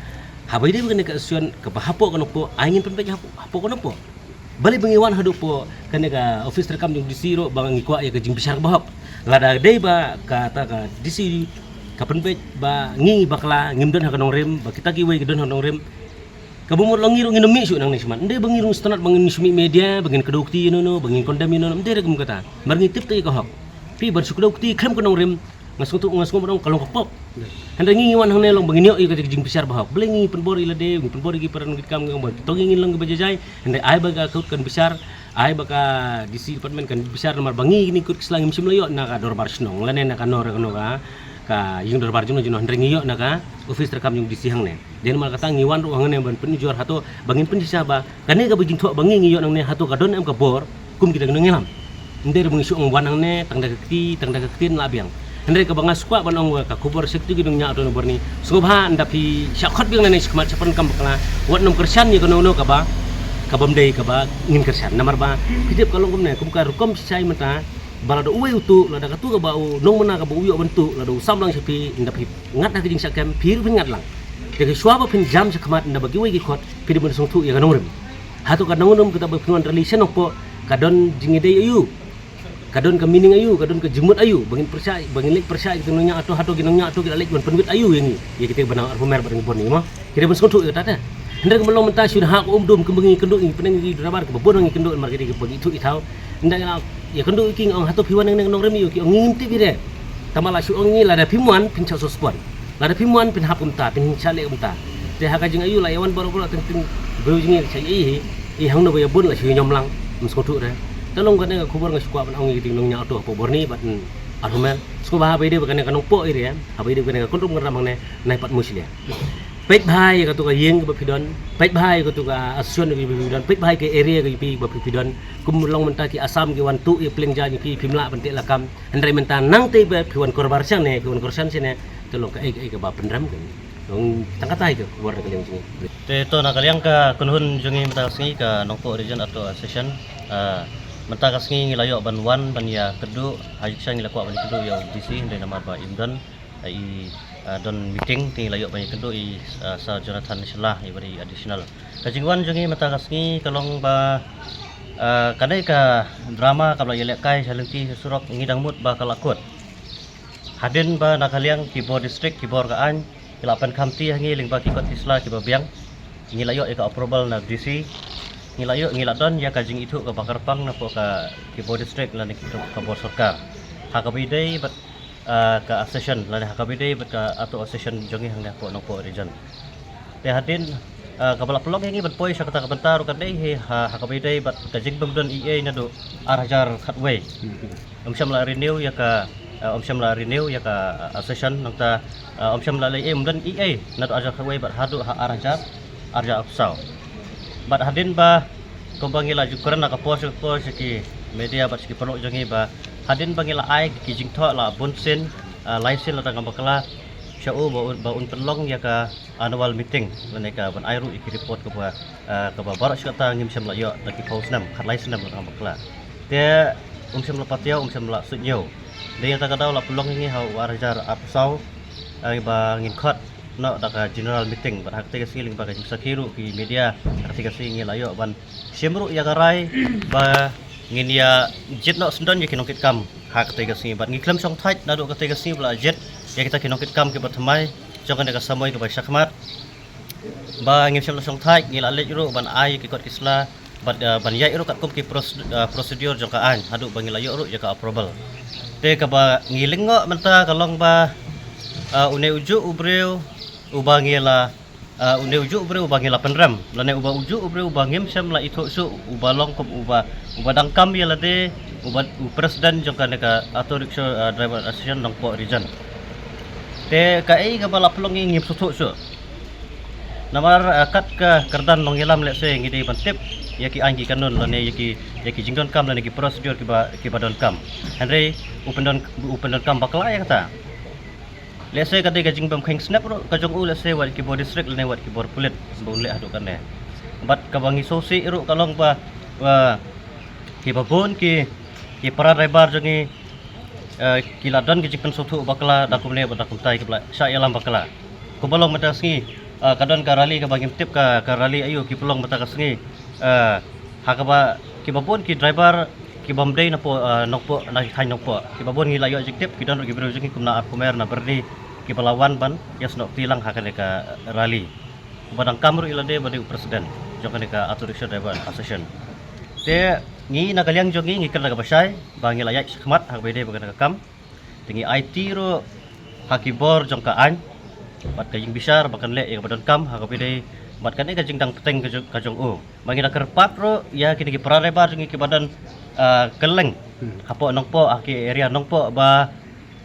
haba ïadei bad kane ka association kaba hapoh ka Nongpoh ai ngin pynbeit hapoh, hapoh ka Nongpoh. Balei ba ngi wan haduh poh kane ka office treikam jong D C ruh ba ngi kwah ïa ka jingbishar kaba hok. Lada dei ba kata ka D C ka pynbeit ba ngi bakla ngim don ha ka nongrim, ba kita kiwei ki don ha ka nongrim, kaba mut long ngi ruh ngin ym mih shuh nangne shakhmat. Ym dei ba ngi ruh sngewtynnat ba ngin shu mih media ba ngin kdew kti ïano ïano, ba ngin condemn ïano ïano, ym dei re kum kata. Namar ngi tip te ka hok. Phi ban shu kdew kti khlem ka nongrim, nga sngewthuh, nga sngewthuh ba dang ka long ka pop. Hynrei ngi ngi wan hangne long ba ngin ïoh ïa ka jingbishar ba hok. Balei ngi pynbor ïa lade, ngi pynbor ïa ki para nongkitkam, ngi ong ba to ngi ngin long kiba jaijai. Hynrei ai ba ka kut kan bishar, ai ba ka D C department kan bishar namar ba ngi ngi kut ki sla ngim shym la ïoh na ka dorbar shnong lane na kano re kano ka, ka ïing dorbar jong no jong no, hynrei ngi ïoh na ka office treikam jong D C hangne. Dei namar kata ngi wan ruh hangne ban pynjur hato ba ngin pynshisha ba kane kaba jingthoh ba ngi ngi ïoh nangne hato ka don em ka bor kum kita ki nongïalam. Ym dei re ba ngi shu ong wan hangne tang da ka kti tang da ka ktien la biang. Hynrei kaba nga sngewkwah ban ong ka khubor sha kito ki nongñiah auto na Borni, sngewbha ynda phi shah khot biang nangne shakhmat sha pran kam bakla, wat nym kyrshan ïa kano kano kaba, kaba ym dei kaba ngin kyrshan. Namar ba phi tip ka long kumne, kum ka rukom shai mynta, ba lada uwei u tuh, lada katu kaba u nongmuna kaba u ïoh ban tuh, lada u sam lang sha phi, ynda phi ngat ha ka jingshah kem, phi ruh phin ngat lang. Te ka shuwa ba phin jam shakhmat ynda ba kiwei ki khot, phi dei ban sngewthuh ïa ka nongrim. Hato ka nongrim kata ba phin wan rally sha Nongpoh ka don jingïadei aïu? Ka don ka meaning aïu, ka don ka jingmut aïu ba ngin pyrshah, ba ngin leit pyrshah ïa kita ki nongñiah ato, hato ki nongñiah ato ki la leit ban pynwit aïu ïa ngi, ïa kita ki bynriew arphew mer bad ngi bor ni mo. Ki dei ban sngewthuh ïa kata te. Hynrei ka ban long mynta shu ha ka um dum kumba ngi kynduh, ngi pyneng ïa ki driver kiba bun ngi kynduh namar ki dei kiba ithuh ithaw. Hynrei ïa kynduh ïa ki, ong hato phi wan neng neng nongrem ïa ki, ong ngim tip ïa ki. Tangba la shu ong ïa ngi lada phim wan phin shah suspend. Lada phim wan phin hap kumta, phin shah leh kumta. Te ha ka jingaïu la ïa wan baroh baroh teng teng briew jong ngi la shah ïa i hi, i hangno ba ïa bun la shu ïa ñiom lang, ym sngewthuh re. Te long kane ka khubor nga shu kwah ban ong ïa ki dei nongñiah auto hapoh Borni bad, mm, arphew mer. Sngewbha haba ïadei bad kane ka Nongpoh area, haba ïadei bad kane ka Kynrum Kynram hangne, nai pat mushlia. Peit bha ïa katu ka ïing kaba phi don, peit bha ïa katu ka association kaba phi don, peit bha ïa ka area kaba phi, ba phi, phi don. Kum long mynta ki Assam ki wan tuh ïa pliang jaiñ ïa ki, phim lah ban teh lakam. Hynrei mynta nangta ba phi wan kyrpad shane, phi wan kyrshan shane, te long kaei kaei kaba pynrem ka. Long tang katai ka khubor na ka liang jong ngi. Te to na ka liang ka kynhun jong ngi mynta ka sngi ka Nongpoh Region Auto Association, ah, mynta ka sngi ngi la ïoh ban wan ban ïakynduh, ha jingshisha ngi la kwah ban ïakynduh ïa u DC hynrei namar ba im don, ah, i, ah, don meeting, te ngi la ïoh ban ïakynduh i, ah, Sir Jonathan Shylla iba dei additional. Ka jingwan jong ngi mynta ka sngi ka long ba, ah, kane ka drama kaba la ïalehkai sha lynti surok ngi dang mut ba ka la kut. Hadien ba na ka liang ki bor district, ki bor ka aiñ, ki la pynkhamti ha ngi lyngba ki kot ki sla kiba biang. Ngi la ïoh ïa ka approval na DC. Ngi la ïoh, ngi la don ïa ka jingithuh kaba kyrpang napoh ka ki bor district lane ki, ka bor sorkar. Ha kaba ïadei bad, ah, ka association lane ha kaba ïadei bad ka auto association jong ngi hangne hapoh Nongpoh Region. Te hadien, ah, kaba la pynlong ïa ngi ban poi sha kata ka bynta ruh ka dei hi ha, ha kaba ïadei bad ka jingbym don E A naduh ar hajar khatwei. Hmm. Ym shym la renew ïa ka, ah, ym shym la renew ïa ka, ah, association nangta, ah, ym shym la leh, eh, ym don E A naduh ar hajar khatwei bad haduh ha ar hajar, ar hajar arphew saw. Bad hadien ba kumba ngi la ju kren ha ka por sha ka por sha ki media bad sha ki paralok jong ngi ba hadien ba ngi la ai ki jingthoh la bun sien, ah, lai sien la tang bakla sha u ba un, ba un pynlong ïa ka annual meeting lane ka ban ai ruh ïa ki report kaba, ah, kaba baroh shi katta ngim shym la ïoh da ki phew snem, khatlai snem la tang bakla. Te um shym la patiaw, um shym la suidñiew. Dei ïa kata ka daw la pynlong ïa ngi ha u ar hajar arphew saw, ah, ba ngin khot noh da ka general meeting bad ha katei ka sngi lyngba ka jingsakhi ruh ki media, ha katei ka sngi ngi la ïoh ban shim ruh ïa ka rai ba ngin ïa jied noh syndon ïa ki nongkitkam ha katei ka sngi bad ngi khlem shongthait naduh katei ka sngi ba la jied ïa kita ki nongkitkam kiba thymmai jong kane ka samoi kaba shakhmat. Ba ngim shym la shongthait, ngi la leit ruh ban ai ki kot ki sla bad, eh, ban ïaid ruh katkum ki pros-, eh, procedure jong ka aiñ haduh ba ngi la ïoh ruh ïa ka approval. Te kaba ngi lyngngoh mynta ka long ba, eh, une ujuh u briew uba ngi la, eh, une ujuh u briew uba ngi la pynrem lane uba ujuh u briew uba ngim shym la ithuh shuh, uba long kum uba, uba dang kam ïa lade, uba u president jong kane ka Auto Rickshaw, eh, Driver Association Nongpoh Region. Te kaei kaba la pynlong ïa ngi ngim sngewthuh shuh. Namar, eh, kat ka kyrdan nongïalam lehse ngi dei ban tip ïa ki aiñ ki kanun lane ïa ki, ïa ki jingdonkam lane ki procedure kiba, kiba donkam. Hynrei u pyndon, u pyndonkam bakla ïa kata. Lehse ka dei ka jingbym kheiñ snep ruh ka jong u lehse wat ki bor district lane wat ki bor pulit ba un leh haduh kane. Bad kaba ngi sngewsih ruh ka long ba, ba kiba bun ki, ki para driver jong ngi, eh, ki la don ki jingpynsngewthuh bakla da kumne bad da kumtai kiba la shah ïalam bakla. Kumba long mynta ka sngi, eh, ka don ka rally kaba ngim tip ka, ka rally aïu ki pynlong mynta ka sngi. Eh, ha kaba kiba bun ki driver kibym dei napoh, eh, Nongpoh, na ki thaiñ Nongpoh. Kiba bun ngi la ïoh jingtip, ki don ruh ki briew jong ngi kum na Arphew Mer na Byrni kiba la wan ban ïasnoh kti lang ha kane ka rally. Uba dang kam ruh ïa lade ba dei u president jong kane ka Auto Rickshaw Driver Association. Te ngi na ka liang jong ngi ngi kren da kaba shai ba ngi la ïaid shakhmat ha kaba ïadei bad kane ka kam. Te ngi aiti ruh ha ki bor jong ka aiñ bad ka jingbishar ba kan leh ïa kaba donkam ha kaba ïadei bad kane ka jingdang bteng ka jong, ka jong u. Ba ngi da kyrpad ruh ïa kine ki para driver jong ngi kiba don, ah, kylleng, hmm, hapoh Nongpoh, ha ki area Nongpoh ba,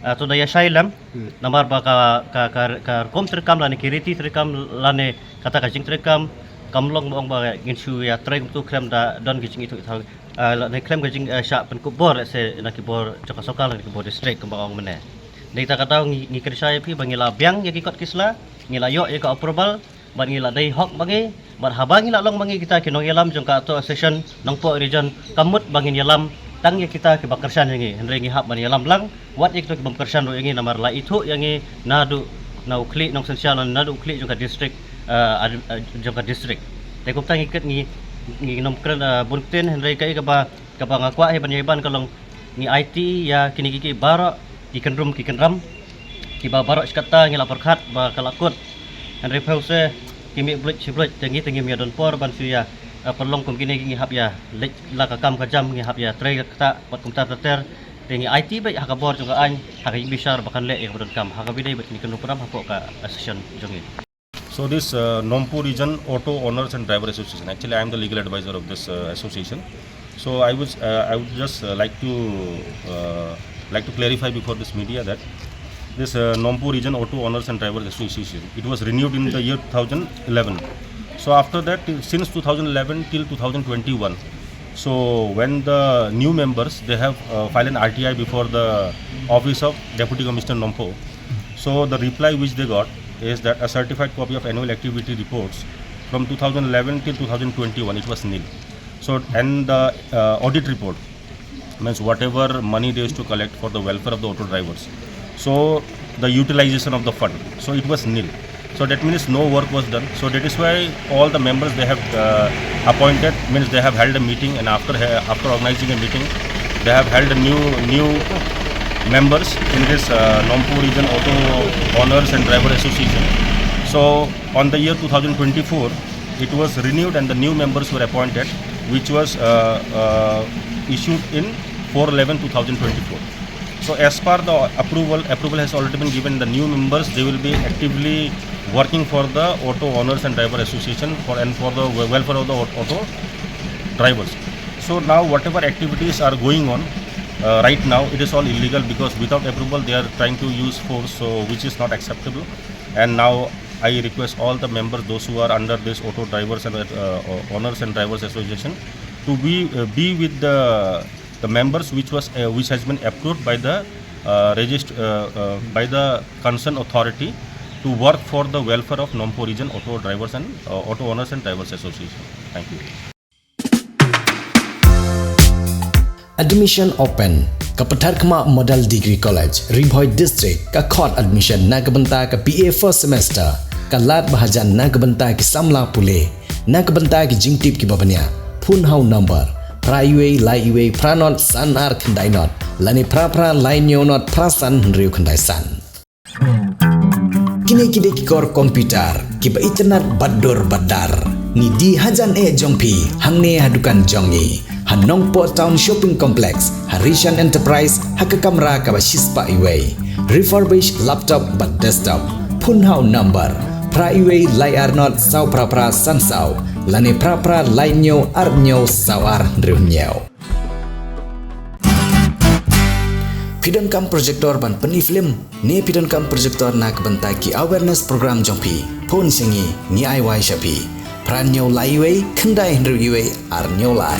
ah, to da ïa shai lem. Hmm. Namar ba ka, ka, ka, ka rukom treikam lane ki riti treikam lane kata ka jingtreikam kam long ba ong ba ngin shu ïatrei kumtu khlem da don ki jingithuh ithaw, ah, lane khlem ka jing, ah, shah pynkup bor lehse na ki bor jong ka sorkar lane ki bor district kumba ong mynne. Dei ta ka daw ngi, ngi kren shai ïa phi ba ngi la biang ïa ki kot ki sla, ngi la ïoh ïa ka approval, bad ngi la dei hok ba ngi, bad haba ngi la long ba ngi kita ki nongïalam jong ka Auto Association Nongpoh Region, ka mut ba ngin ïalam tang ïa kita kiba kyrshan ïa ngi, hynrei ngi hap ban ïalam lang wat ïa kita kibym kyrshan ruh ïa ngi namar la ithuh ïa ngi naduh na u khlieh nongsynshar, naduh u khlieh jong ka district, eh, ad-, eh, jong ka district. Te kumta ngi kit ngi, ngi nym kren, eh, bun ktien, hynrei kaei kaba, kaba nga kwah hi ban ïa ban ka long Ngi aiti ïa kine ki, ki baroh ki kynrum ki kynram, kiba baroh shi katta ngi la pyrkhat ba ka la kut. Hynrei phew se ki mih bluit shi bluit, te ngi te ngim ïa don por ban shu ïa, eh, pynlong kum kine ki, ngi hap ïa leit la ka kam ka jam, ngi hap ïa trei ka ktah bad kumta ter ter. Te ngi aiti beit ha ka bor jong ka aiñ, ha ka ïing bishar ba kan leh ïa kaba donkam ha kaba ïadei bad kine ki nongpynram hapoh ka association jong ngi. So this, uh, Nompo Region Auto Owners and Driver Association. Actually, I am the legal advisor of this, uh, association. So I was, uh, I would just, uh, like to, uh, like to clarify before this media that this, uh, Nompo Region Auto Owners and Drivers Association, it was renewed in the year two thousand eleven. So after that, till, since two thousand eleven till two thousand twenty-one, so when the new members, they have, uh, filed an R T I before the office of Deputy Commissioner Nompo. So the reply which they got is that a certified copy of annual activity reports from two thousand eleven till two thousand twenty-one, it was nil. So, and the, uh, audit report, means whatever money they used to collect for the welfare of the auto drivers, so the utilization of the fund, so it was nil. So that means no work was done. So that is why all the members, they have, uh, appointed, means they have held a meeting, and after ha-, after organizing a meeting, they have held a new, new members in this, uh, Nompo Region Auto Owners and Driver Association. So on the year two thousand twenty-four, it was renewed and the new members were appointed, which was, uh, uh, issued in four eleven two thousand twenty-four. So as per the approval, approval has already been given. The new members, they will be actively working for the Auto Owners and Driver Association for, and for the wel-, welfare of the au-, auto drivers. So now whatever activities are going on, uh, right now, it is all illegal because without approval they are trying to use force, so which is not acceptable. And now I request all the members, those who are under this Auto Drivers and, uh, Owners and Drivers Association, to be, uh, be with the, the members which was, uh, which has been approved by the, uh, regist-, uh, uh, by the concerned authority to work for the welfare of Nompo Region Auto Drivers and, uh, Auto Owners and Drivers Association. Thank you. Admission open. Ka Patharkhmah Model Degree College, Ri Bhoi District, ka khot admission na ka bynta ka B A first semester. Ka lad ba hajan na ka bynta ki samla pule. Na ka bynta ki jingtip kiba bniah, phone ha u number phra wei lai wei phra not san ar khyndai not, lane phra phra lai hynñiew not phra san hynriew khyndai san. Kine ki dei ki kor computer kiba itynnad bad dur bad dar. Ngi die hajan eh jong phi hangne ha dukan jong ngi, ha Nongpoh Town Shopping Complex, ha Rishan Enterprise, ha ka kamra kaba shispah iwei. Refurbish laptop bad desktop. Phone ha u number phra wei lai ar not saw phra phra san saw, lane phra phra lai hynñiew ar hynñiew saw ar hynriew hynñiew. Phi donkam projector ban pyni film, ne phi donkam projector na ka bynta ki awareness program jong phi? Phone sha ngi, ngi ai wai sha phi. Phra hynñiew lai wei khyndai hynriew wei ar hynñiew lai.